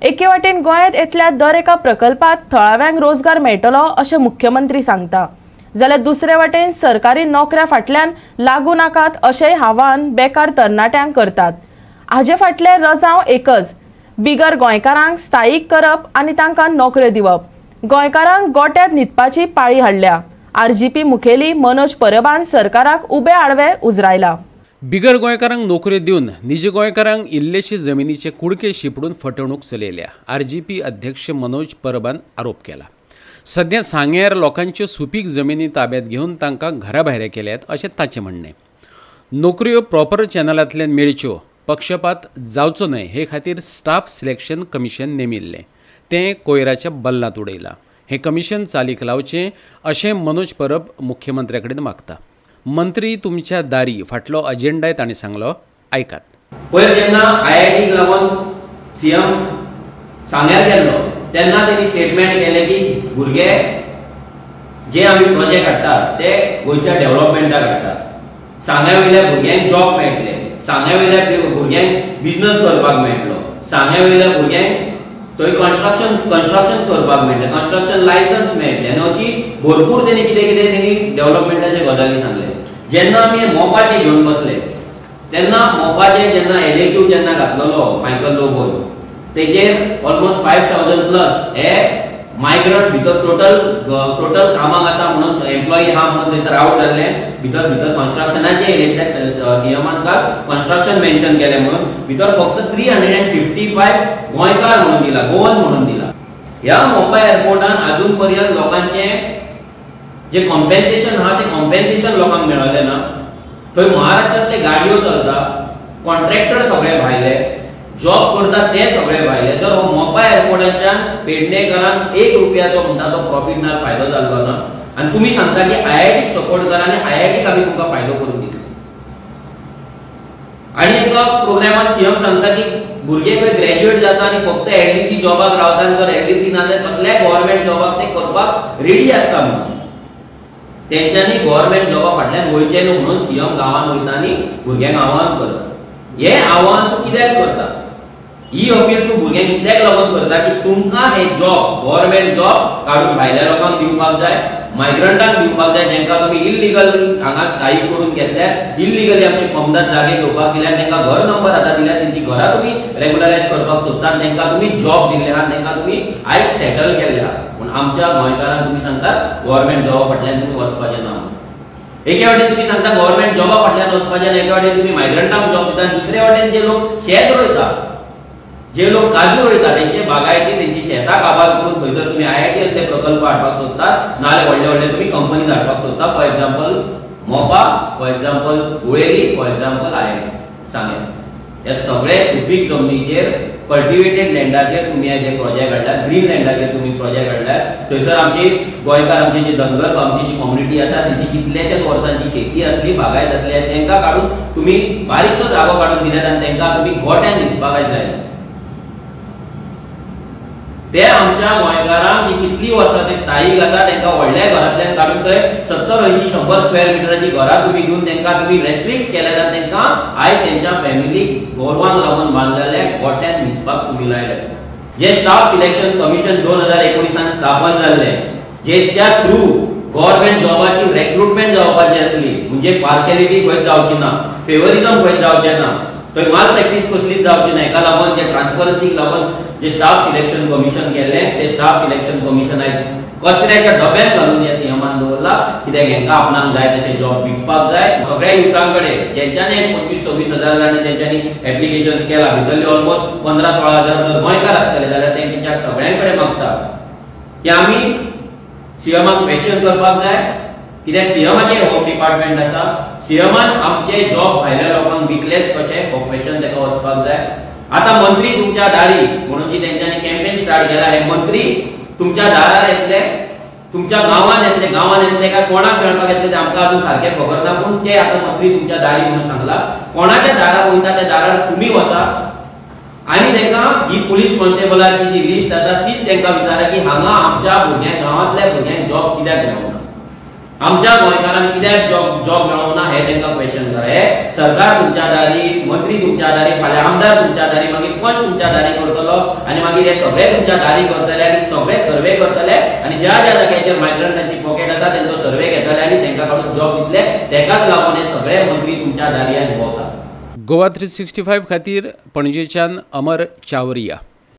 एके वाटेन गोंयांत येतल्या दर एका प्रकल्पात थळाव्यांक रोजगार मेळटलो अशें मुख्यमंत्री सांगता, जाल्यार दुसरे वाटेन सरकारी नोकऱ्या फाटल्यान लागू नाकात अशेंय आवाहन बेकार तरणाट्यांक करतात। हाजे फाटले रजांव एकच, बिगर गोंयकारांक स्थायीक करप आनी तांकां नोकऱ्यो दिवप। गोंयकारांक गोट्यांत न्हिदपाची पाळी हाडल्या। आरजीपी मुखेली मनोज परबान सरकाराक उबे आडवे उजरायला। बिगर गोंयकारांक नोकऱ्यो दिवन निज गोंयकारांक इल्लेशे जमिनीचे कुडके शिपडून फटवणूक चलयल्या। आरजीपी अध्यक्ष मनोज परबान आरोप केला। सध्या सांग्यार लोकांच्यो सुपीक जमिनी ताब्यात घेवन तांकां घरा भायरे केल्यात अशें ताचें म्हणणें। नोकऱ्यो प्रॉपर चॅनलांतल्यान मेळच्यो, पक्षपात जावचो न्हय हे खातीर स्टाफ सिलेक्शन कमिशन नेमिल्लें, तें कोयराच्या बल्लांत उडयलां। हें कमिशन चालीक लावचें अशें मनोज परब मुख्यमंत्र्या कडेन मागता। मंत्री तुमच्या दारी फाटलो अजेंडाय तांणी सांगलो, आयकात। पयर जेन्ना आयआयटीक लागून सीएम सांग्यार गेल्लो तेन्ना तेणी स्टेटमेंट केलें की भुरगे जे आमी प्रोजेक्ट हाडटात ते गोंयच्या डेव्हलपमेंटाक हाडटात, सांग्या वयल्या भुरग्यांक जॉब मेळटले, सांग्या वयल्या भुरग्यांक बिजनस करपाक मेळटलो, सांग्या वयल्या भुरग्यांक थंय कन्स्ट्रक्शन करपाक मेळटलें, कन्स्ट्रक्शन लायसन्स मेळटलें आनी अशी भरपूर तेणी कितें कितें तेणी डेव्हलपमेंटाचे गजाली सांगले। जेन्ना आमी मोपाचे घेवन बसले तेन्ना मोपाचे जेन्ना एलएक्यू जेन्ना घातलेलो मायकल लोबोन तेजेर ऑलमोस्ट 5000 प्लस हे मायग्रंट भितर टोटल कामाक आसा म्हणून एम्प्लॉई आहा म्हणून थंयसर आवट जाल्ले, भितर भितर कन्स्ट्रक्शनाचे येयले, सीएमान काल कन्स्ट्रक्शन मेन्शन केलें म्हणून भितर फक्त 355 गोंयकार म्हणून दिला, गोवन म्हणून दिला। ह्या मोपा एअरपोर्टान अजून पर्यंत लोकांचे जे कॉम्पेन्सेशन आहा ते कॉम्पेन्सेशन लोकांक मेळलें ना। थंय महाराष्ट्रांतले गाडयो चलता, कॉन्ट्रॅक्टर सगळे भायले, जॉब करता ते सगळे भायले। जर हो मोपा एअरपोर्टाच्यान पेडणेकरांक 1 रुपयाचो म्हणटा तो प्रॉफीट ना, फायदो जाल्लो ना आनी तुमी सांगता की आयआयटीक सपोर्ट करा आनी आयआयटीक आमी तुमकां फायदो करून दितले। आनी एका प्रोग्रामान सीएम सांगता की भुरगे खंय ग्रॅज्युएट जाता आनी फक्त एलडीसी जॉबाक रावता आनी जर एलडीसी ना जाल्यार कसल्याय गव्हर्मेंट जॉबाक ते करपाक रेडी आसता म्हणून तेंच्यांनी गव्हर्मेंट जॉबा फाटल्यान वयचें न्हू म्हणून सीएम गांवान वयता आनी भुरग्यांक आव्हान करता। हें आव्हान तूं कित्याक करता? ही अपील तूं भुरग्यांक कित्याक लागून करता की तुमकां हे जॉब, गव्हर्मेंट जॉब काडून भायल्या लोकांक दिवपाक जाय, मायग्रंटांक दिवपाक जाय, जांकां तुमी इल्लिगल हांगा स्थायीक करून घेतल्या, इल्लिगली आमचे कोमदार जागे घेवपाक दिल्या, तांकां घर नंबर आतां दिल्या, तेंची घरां तुमी रेगुलरायज करपाक सोदता, तांकां तुमी जॉब दिल्ले आहा, तांकां तुमी आयज सेटल केल्ले आहा। पूण आमच्या गोंयकारांक तुमी सांगतात गव्हर्मेंट जॉबा फाटल्यान तुमी वचपाचें ना। एके वाटेन तुमी सांगता गव्हर्मेंट जॉबा फाटल्यान वचपाचें ना, एके वाटेन तुमी मायग्रंटांक जॉब दिता, दुसरे वाटेन जे लोक शेत रोयता, जे लोक काजू रोयता तेंचे बागायती, तेंची शेतां काबार करून थंयसर तुमी आयआयटी असले प्रकल्प हाडपाक सोदतात, नाजाल्यार व्हडले व्हडले तुमी कंपनीज हाडपाक सोदता, for example Mopa, for example Guelim, for example IIT Sanguem. ह्या सगळे सुपीक जमनीचेर, कल्टिवेटेड लँडाचेर तुमी जे प्रोजेक्ट हाडल्यात, ग्रीन लँडाचेर तुमी प्रोजेक्ट हाडल्यात। थंयसर आमची गोंयकार, आमची जी धनगर, आमची जी कम्युनिटी आसा तेंची कितलेशेच वर्सांची शेती आसली, बागायत आसली, तांकां काडून तुमी बारीकसो जागो काडून दिल्यात आनी तांकां तुमी गोट्यान न्हिदपाक लायले। ते आमच्या गोंयकारांक जी कितली वर्सां ते स्थायीक आसा तांकां व्हडल्या घरांतल्यान काडून थंय 70, 80, 100 स्क्वेअर मिटराची घरां तुमी दिवन तांकां तुमी रेस्ट्रिक्ट केल्यात आनी तांकां आयज तेंच्या फॅमिलीक गोरवांक लागून बांदलेल्या गोट्यान न्हिजपाक तुमी लायले। जे स्टाफ सिलेक्शन कमिशन 2019 स्थापन जाल्लें, जेच्या थ्रू गव्हर्मेंट जॉबाची रेक्रुटमेंट जावपाची आसली, म्हणजे पार्शियलिटी खंयच जावची ना, फेवरिजम खंयच जावचें ना, थंय माल प्रॅक्टीस कसलीच जावची ना, हेका लागून जे ट्रान्सपरन्सीक लागून जे स्टाफ सिलेक्शन कमिशन केल्लें ते स्टाफ सिलेक्शन कमिशन आयज कचऱ्याच्या डब्यांत घालून ह्या सीएमान दवरला, कित्याक हेंकां आपणाक जाय तशें जॉब विकपाक जाय। सगळ्या युथां कडेन जेंच्यांनी 25-26 हजार जाणांनी तेंच्यांनी एप्लिकेशन्स केला, भितरले ऑलमोस्ट 15-16 हजार जर गोंयकार आसतले जाल्यार तेंच्या सगळ्यां कडेन मागता की आमी सीएमाक क्वेश्चन करपाक जाय, कित्याक सीएमाचें होम डिपार्टमेंट आसा, सीएमान आमचे जॉब भायल्या लोकांक विकलेच कशें हो क्वेश्चन ताका वचपाक जाय। आतां मंत्री तुमच्या दारी म्हणून जी तेंच्यांनी कॅम्पेन स्टार्ट केला, हे मंत्री तुमच्या दारार येतले, तुमच्या गांवांत येतले, गांवांत येतले काय कोणाक मेळपाक येतले ते आमकां अजून सारकें खबर ना, पूण ते आतां मंत्री तुमच्या दारी म्हणून सांगला, कोणाच्या दारार वयता त्या दारार तुमी वता आनी तांकां ही पुलीस कॉन्स्टेबलाची जी लिस्ट आसा तीच तांकां विचारा की हांगा आमच्या भुरग्यांक, गांवांतल्या भुरग्यांक जॉब कित्याक मेळना। आमच्या गोंयकारांक कित्याक जॉब मेळोंक ना हें तांकां क्वेश्चन करा. हे सरकार तुमच्या दारी, मंत्री तुमच्या दारी, फाल्यां आमदार तुमच्या दारी, मागीर पंच तुमच्या दारी करतलो आनी मागीर हे सगळे तुमच्या दारी करतले आनी सगळे सर्वे करतले आनी ज्या ज्या जाग्याचेर मायग्रंटांची पॉकेट आसा तेंचो सर्वे घेतले आनी तांकां काडून जॉब दितले. तेकाच लागून हे सगळे मंत्री तुमच्या दारी आज भोंवतात. गोवा 365 खातीर पणजेच्यान अमर चावरिया.